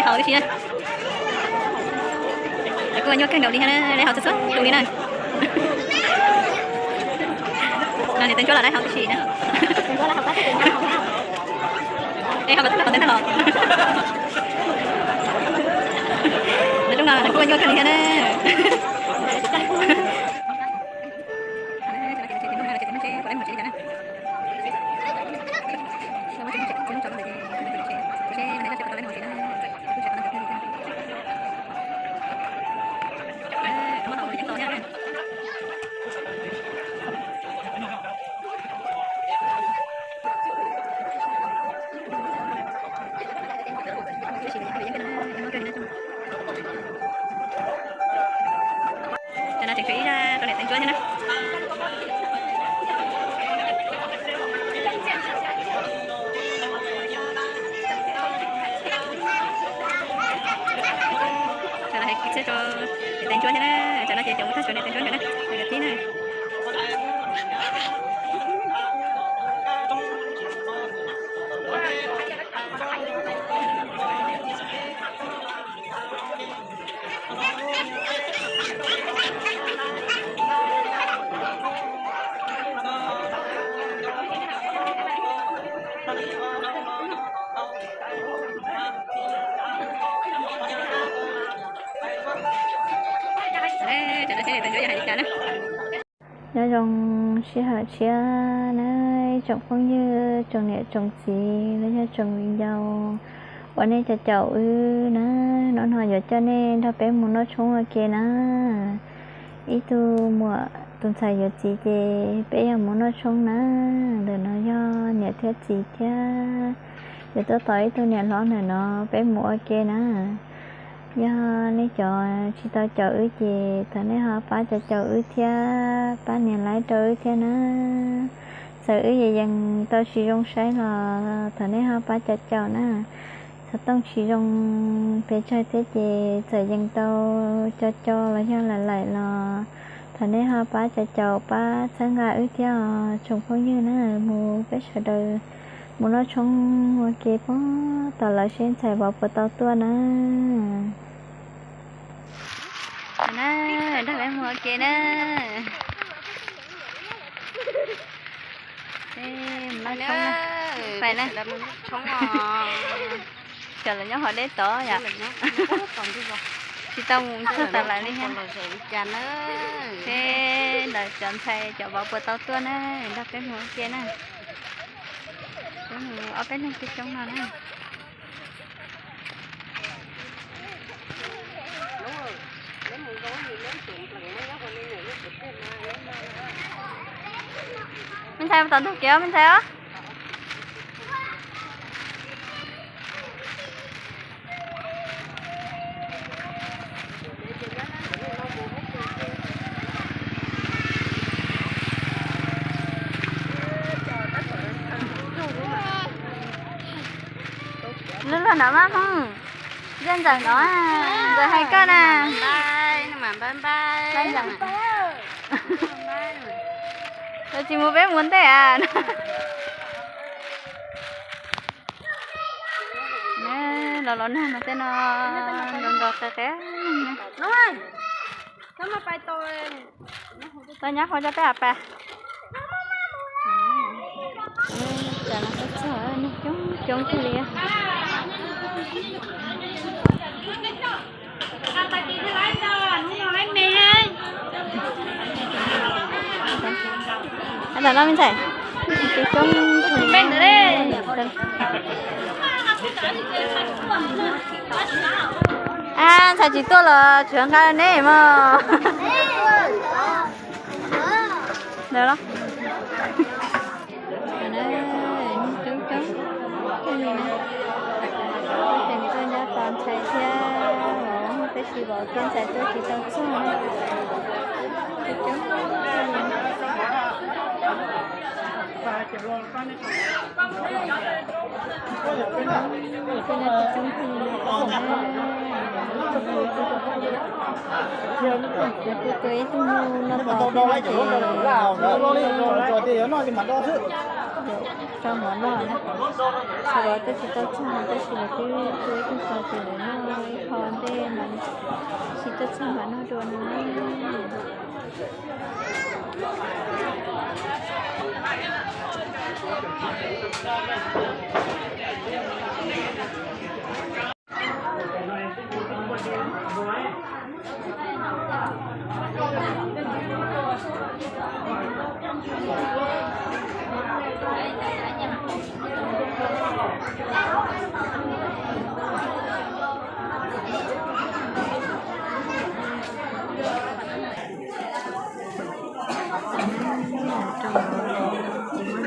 Haus tib si na. Kuj nyuaj kawg nkaus li thiab na, lawv haus txhua txhua tus li na. No niam tais ntsuab los lawv haus tib si na. Es haus kom tag los. Nws zoo no kuj nyuaj kawg li thiab na. Cov no tseem tshuav ib zaj rau niam tais ntsuab thiab na. Cov no hais kwv txhiaj rau niam tais ntsuab thiab na. Cov no ces cov mus tag tshuav niam tais ntsuab nkawd na, nkawd tib na. Nyob zoo sij hawm tshiab na, ib tsoom phooj ywg, tsoom niam tsoom txiv los yog tsoom viv ncaus uas nej cov caum wb na, hnub no yuav coj nej nrog peb mus noj tshoob ua ke na. Ib tug muam tus ntxhais yuav txiv ces peb yuav mus noj tshoob na. Ntawm no yog niam thiab txiv thiab, yuav tuaj tos ib tug niam hlob ntawm no peb mus ua ke na. Yog nej cov tsis tau caum wb ces thov nej ho pab caum caum wb thiab, pab nias like rau wb thiab na. Txawm wb yees tau tsis zoo saib los thov nej ho pab caum caum na. Xov tooj tsis zoo pes tsawg thiab ces txawm yees tau co co los yog lawm lawm los thov nej ho pab caum caum pab txhawb nqa wb thiab os tsoom phooj ywg na. Mus peb sawv daws mus noj tshoob ua ke puag tom lawv seb ntxhais vauv puas tau tuaj na. Na, nrog peb mus ua ke na. Pais na. Cov lawv nyob hauv deb tod yom. Tsis tau mus txog tom lawv li thiab. Seb lawv cov ntxhais cov vauv puas tau tuaj na, nrog peb mus ua ke na. Peb mus ob peb leeg coob coob no na. Me ntxhais mus tom ntug kev os me ntxhais os. Lub log nram maj hmoob, zej ntxawm no, ntxawm hais koj na. Los tsis mus peb mus ntej a. Los los nag no tej no nrog nrog qe qe. Tau nyab qhov cov peb a pas. Cas no txog neeg coob coob kawg li. Tam no me ntxhais, coob coob kawg li. A, ntxhais tsis tuaj los tsuav nqa neb mog. Ntawd los. Coob coob kawg li na. Tseem tuaj nyob tos ntxhais thiab, tab sis vauv thiab ntxhais tuaj tsis tau txog na. Coob coob kawg li. Coob kawg li na. Kuv tus ib tug nyuj noj pom thiab ces Rau mov noj na. Sawv daws twb tsis tau txog tab sis lawv twb ua ib tug tso ces lawv noj ib qho ntej mas tsis tau txog mam noj dua no.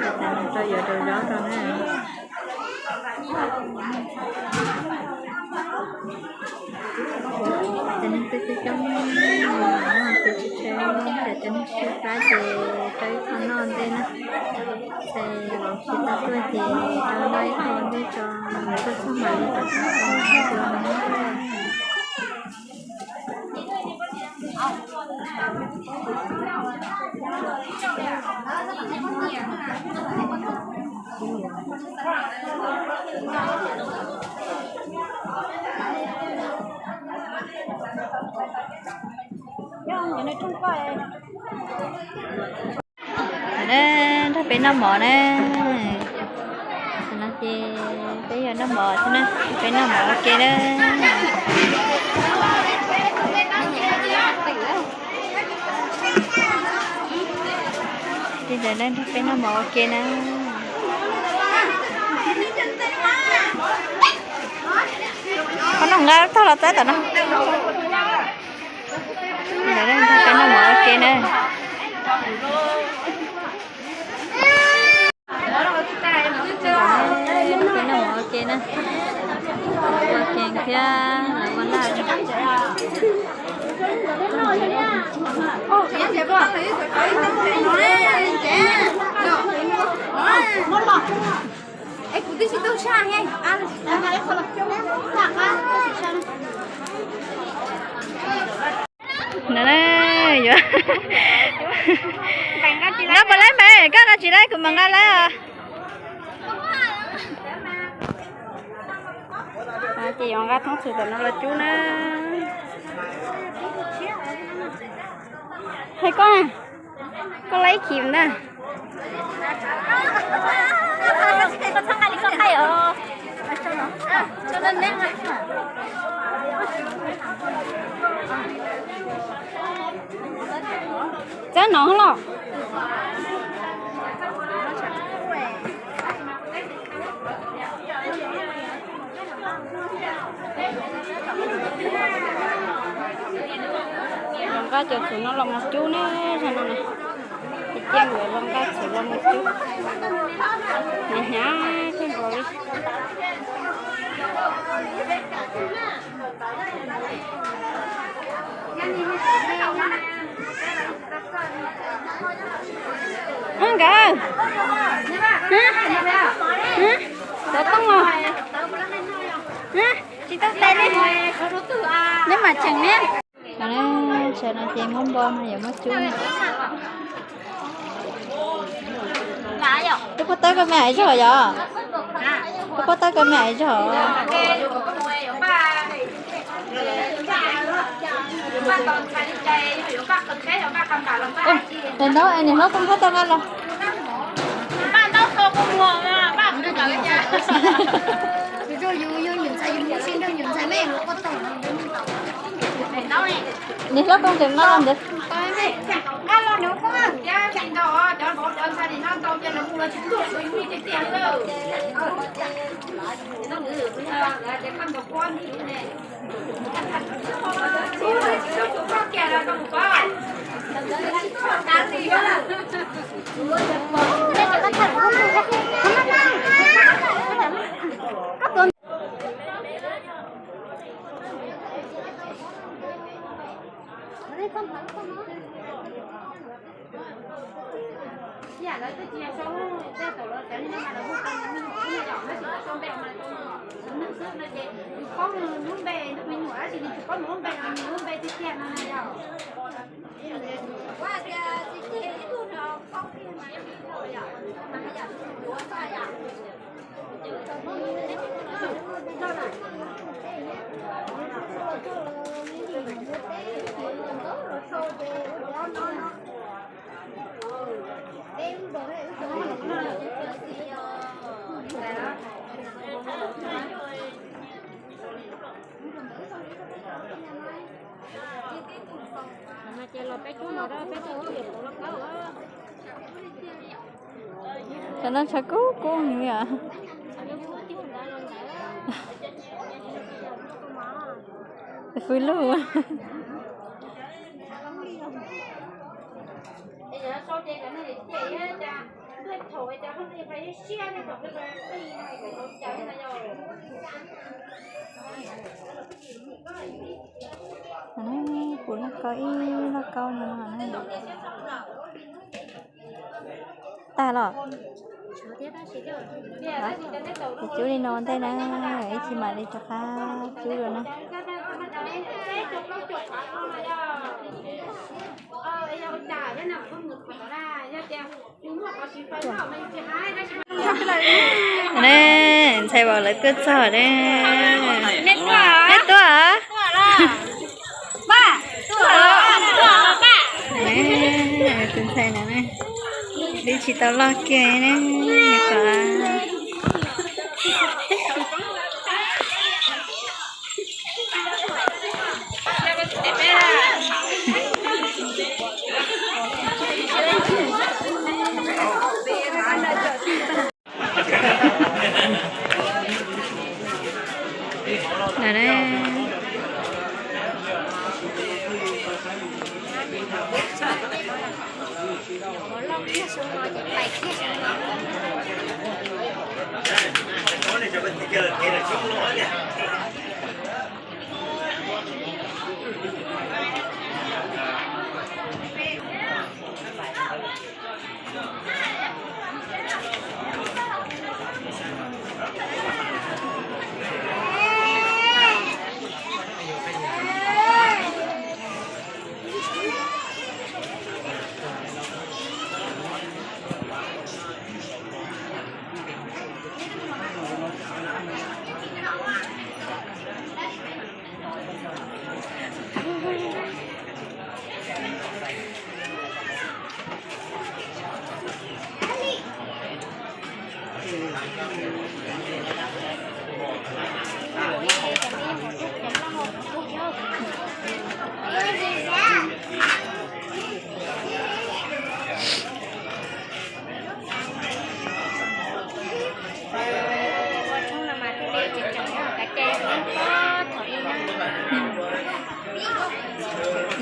Ces muab nta tas rau yuav rau zaub rau na. Cov neeg twb coob coob, cov tsis tshua, cov neeg tsis tshua plab ces rau ib qho noj ntej na. Ces vauv tsis tau tuaj ces rau noj ib qho ntej tso, lawv tuaj txog mam li rov qab noj dua no. Nrog peb noj mov na. Tam no ces peb yuav noj mov xwb na, peb noj mov ua ke na. Ces ntawd nrog peb noj mov ua ke na. Qhov no nqa tog los txaib tom no. Ntawd nrog peb noj mov ua ke na. Peb noj mov ua ke na. Ua ke thiab lawv ua laj. Nqa puas laib me, koj nqa tsis laib kuv mam nqa laib os. Ces yuav nqa thoob txhuv tom no los cub na. Hais koj, koj laib ib khim na. Txab no los. Los nqa cov txhuv no los mus cub ne, zaum no na. Ces cia nkawd los nqa txhuv los mus cub. Hnyav hnyav kawg nkaus li. Nkawd, xov tooj los, tsis tau tais li, neb mam tseem ne. Sawv no ces muab npo no yuav muab cub. Tus pov tawb koj me aiv zog yom? Tus pov tawb koj me aiv zog. Tes ntaub es niam hlob koj nqa tau nqa los. Niam hlob koj nqes nqa los ntawd. Yam lawv twb tsis yog sau tej thaum lawv cov niag no mas lawv muaj tau me nyuam xwb no yom, tab sis lawv sau npe mas lawv tau me nyuam xwb no ces yus paub nws lub npe, nws me nyuam tab sis nws tsis paub nws lub npe no, nws lub npe tiag tiag no na yom. Cov no tshav kub kub li os. Tus fwj lug. Kuv loj kaub ib loj kaub no. Tag los? Cub li no ua ntej na, ib chim mam li rov qab cub dua na. Ne, ntxhais vauv lawv tuaj txog ne. Nej tuaj? Tus ntxhais no, twb tsis tau loj kiag ne, nyuam qhuav.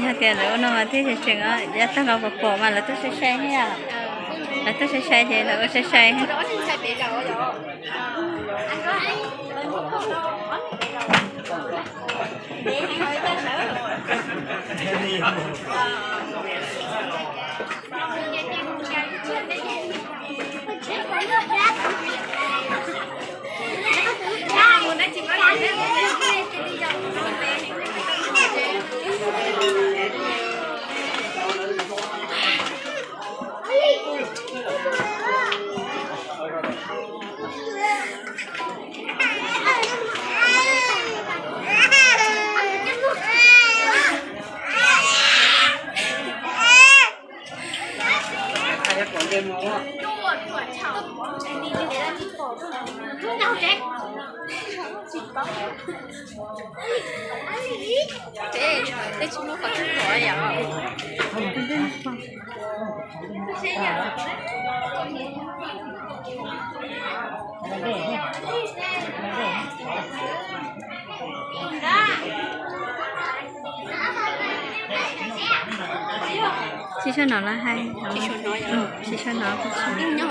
Yog tias lawv ua no mas thiaj tseem tseem os, yav tag los pom pom mas lawv tuaj sai sai thiab. Lawv tuaj sai sai ces lawv ua sai sai thiab. Tej tsis muaj qhov twg pom yom. Tsis sab no los hais, tsis sab no. Tsam no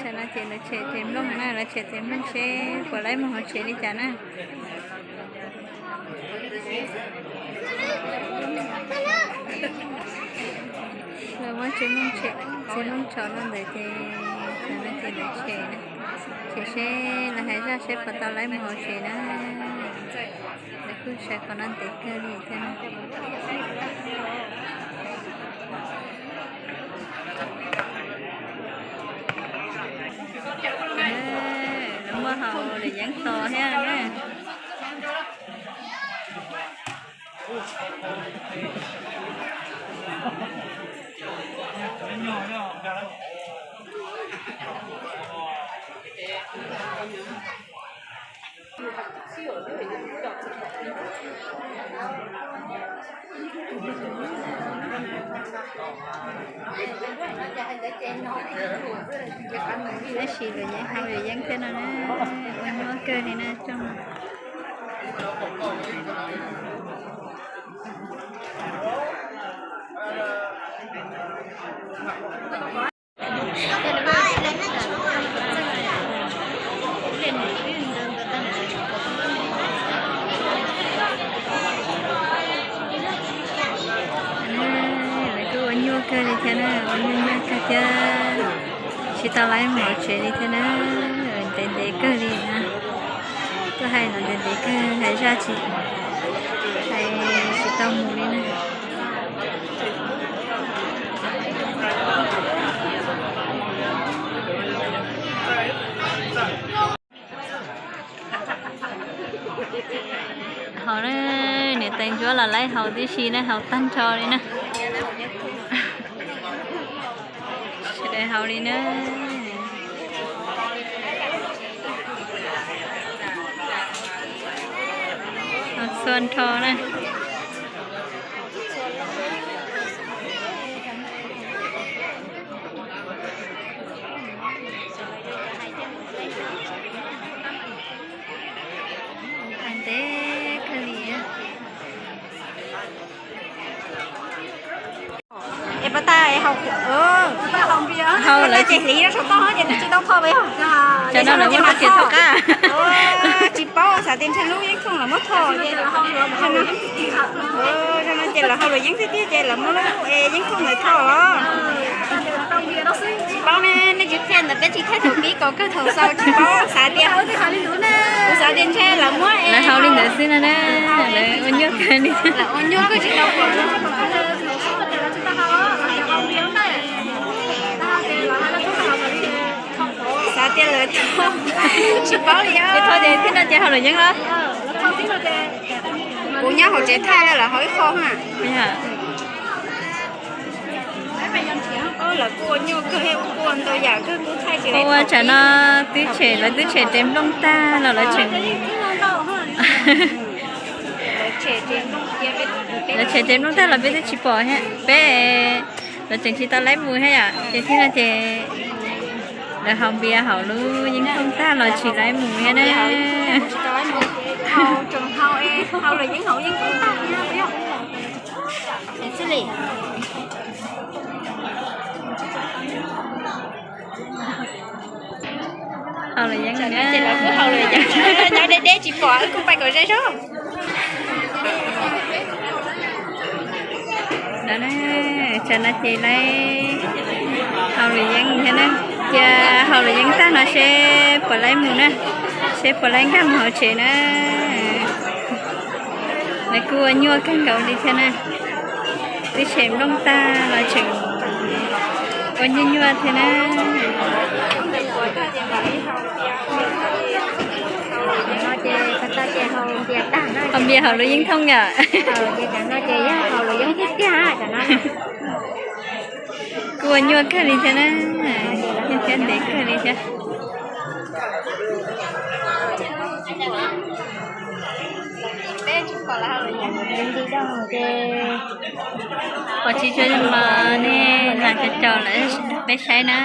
ces lawv tshem tes nplooj na, lawv tshem tes nplooj seb puas laib mus hauv tsev li cas na. Lawv muab tsev nplooj tshem, tsev nplooj tso rau ntawd ces tsam no ces lawv tshem, tshem seb lawv hais zaj seb puas tau laib mus hauv tsev na. Lawv Kuj sawv qhov no ntev kawg li thiab. Lawv muaj haus luam yeeb tos thiab na. Tab sis luam yeeb haus luam yeeb thiab no na, ua nyuaj kawg li na tsoom. Lawv kuj ua nyuaj kawg li thiab na, ua nyuaj nyuaj kawg thiab. Tsis tau laib mus hauv tsev li thiab na, ntev ntev kawg li na. Tuaj hais no ntev ntev kawg, hais zaj tsis, hais tsis tau mus li na. Haus na, niam tais ntsuab los laib haus tib si na, haus tag nrho li na. Sawv daws haus li na. Haus txhua nrho na. Ntev kawg li. Es pas tas es haus, haus lawv ces hliv rau saum toj ces twb tsis tau tho los. Cov no lawv muab tso tseg thaum qab. Tsis paub, xav tias ntshe lub yeeb thooj lawv muab tho. Zoo no ces lawv haus luam yeeb tiag tiag ces lawv muab lub yeeb thooj ntawd tho los. Tsis paub ne, nej tsis qhia ntawd peb tsis thaij thaum pib kom kawg thaum xaus tsis paub, xav tias, kuv xav tias ntshe lawv muab, lawv haus li ntawd xwb no na, lawv ua nyuaj kawg li. Lawv ua nyuaj kawg tsis tau. Xav tias lawv tho, tsis paub li. Tsis tho ces tib no ces haus luam yeeb los. Kuv nyob hauv tsev thaij lawv haus ib qho na. Lawv kuj ua nyuaj kawg, kuj ua ntau yam kawg, kuj thaij tsis. Ua tsam no twb tshem, lawv twb tshem tes nplooj tag los lawv tseem, lawv tshem tes nplooj tag los peb twb tsis pom thiab, peb, lawv tseem tsis tau laib mus thiab yom, ces tib no ces lawv haus npias haus lub yeeb thooj tag los tsis laib mus thiab na. Haus luam yeeb, nyob deb deb tsis pom, wb kuj pais kom ze zog. Tsam no ces laib haus luam yeeb thiab na, cia haus luam yeeb tag no seb puas laib mus na, seb puas laib nkag mus hauv tsev na. Lawv kuj ua nyuaj kawg nkaus li thiab na, twb tshem nplooj tag los tseem ua nyuaj nyuaj thiab na. Haus npias haus luam yeeb thooj yom. Kuj ua nyuaj kawg li thiab na, thiab ntev kawg li thiab. Pom tsis tshua zoo mas nej lam caum caum lawv peb saib na.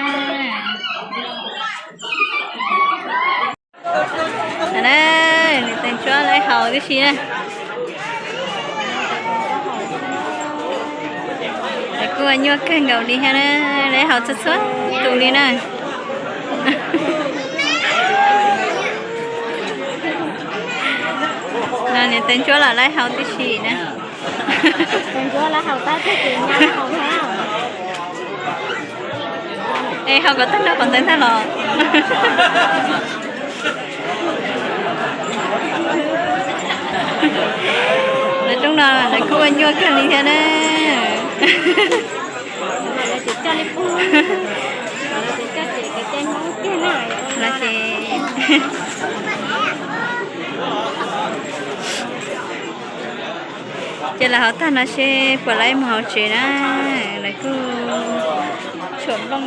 Niam tais ntsuab laib haus tib si na. Lawv kuj ua nyuaj kawg nkaus li thiab na, laib haus txhua txhua tus li na. No niam tais ntsuab los laib haus tib si na. Es haus kom tag nrho qhov ntawd tag los. Rooj no lawv kuj ua nyuaj kawg li thiab na. Los ces, ces lawv hauv tag no seb puas laib mus hauv tsev na. Lawv kuj tshuam nplooj,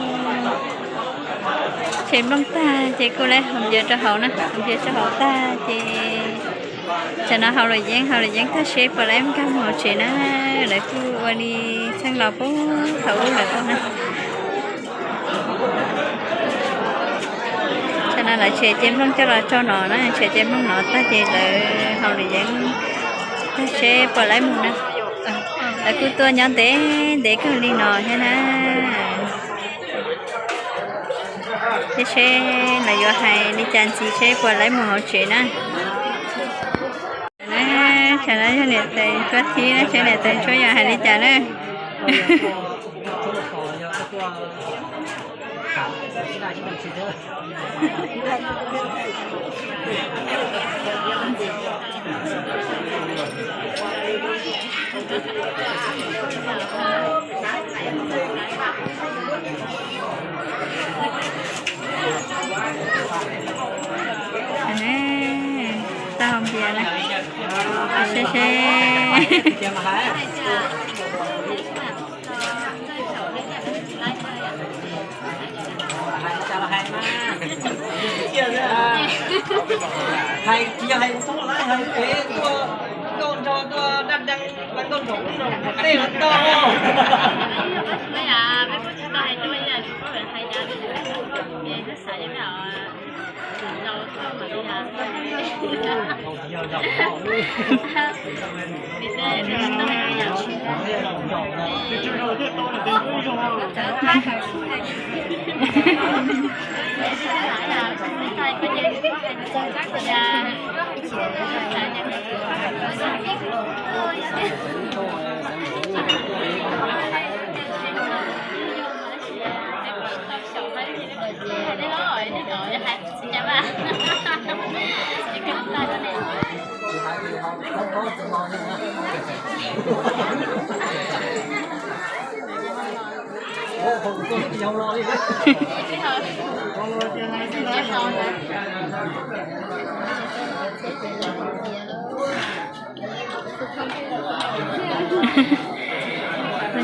tshem nplooj tag ces kuj laib haus npias rau hauv na, haus npias rau hauv tag ces tsam no haus luam yeeb, haus luam yeeb tag seb puas laib nkag mus hauv tsev na. Lawv kuj ua li txheej laus puag thaum ub lawm na. Tsam no lawv tshem cev nplooj coj los rau no na, tshem cev nplooj no tag ces lawv haus luam yeeb tag seb puas laib mus na. Lawv kuj tuaj nyob ntev ntev kawg li no thiab na. Thiab seb lawv yuav hais li cas ntxiv seb puas laib mus hauv tsev na. Tsam no yog niam tais Tshuab Thib na, seb niam tais Tshuab yuav hais li cas na. Tau npias na, seb seb. Hais tsis yog hais ua tub los hais pem tuaj, nkauj nraug tuaj dab dees mas nkauj nraug lub nraug nraug tej los tau.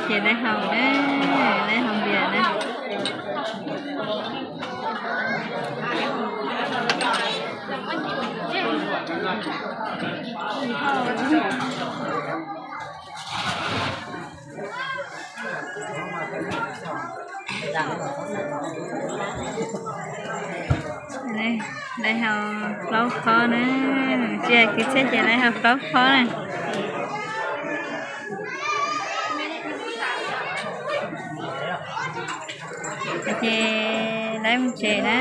Ces lawv haus na, lawv haus npias na. Lawv haus plaub khob na, tsis hais kwv txhiaj ces lawv haus plaub khob na. Ces lawv mus tsev na.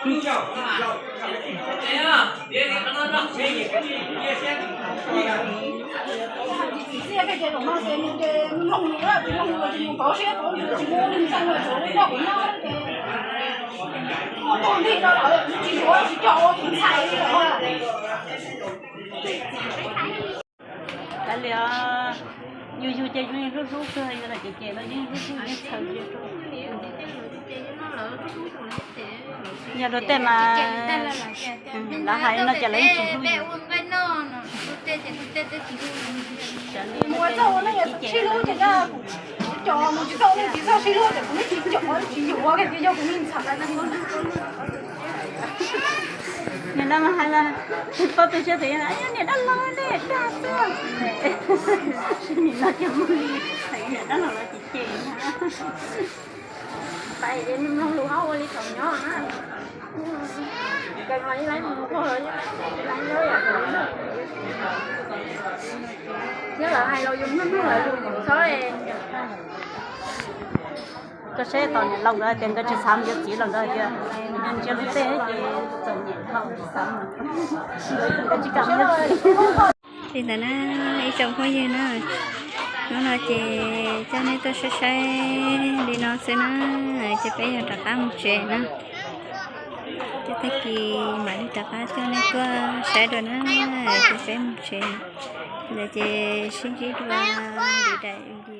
Kav liam, yus yug ces yus yeej hlub hlub kawg, yus los ces ces los yeej hlub hlub yeej txhaws. Yog luag tej mas lawv hais no ces lawv yeej tsis hlub. Mus ua txuj no yog sib hlub ces cov mus tsis tau, nej tsis txawj sib hlub ces kuv yeej tsis cov tsis yuav, yog kuv yeej ntxham. Niam dab mas hais mas, tsis paub tu siab tias yog niam dab laug dej dag xwb. Sim nim no ces muaj li, niam dab laug los ces ces na. Pais ces mloog lus hauv ua li thaum nyob na. Ces mas ib leeg mus ua ib leeg nyob yam thiab lawv hais los yus mloog mloog lawv lus txhob. Koj saib tos niam laus nkawd tias nkawd tsis xav mus yuav txiv los nkawd tias ntsia lub txij ces txom nyem tsis xav mus, nkawd tsis kam yuav txiv. Li ntawd na, ib tsoom phooj ywg na, hnub no ces coj nej tuaj saib saib li no xwb na, ces peb yuav rov qab mus tsev na. Ces tag kis mam li rov qab coj nej tuaj saib dua na, ces peb mus tsev. Ntawd ces sib ntsib dua lwm daim video.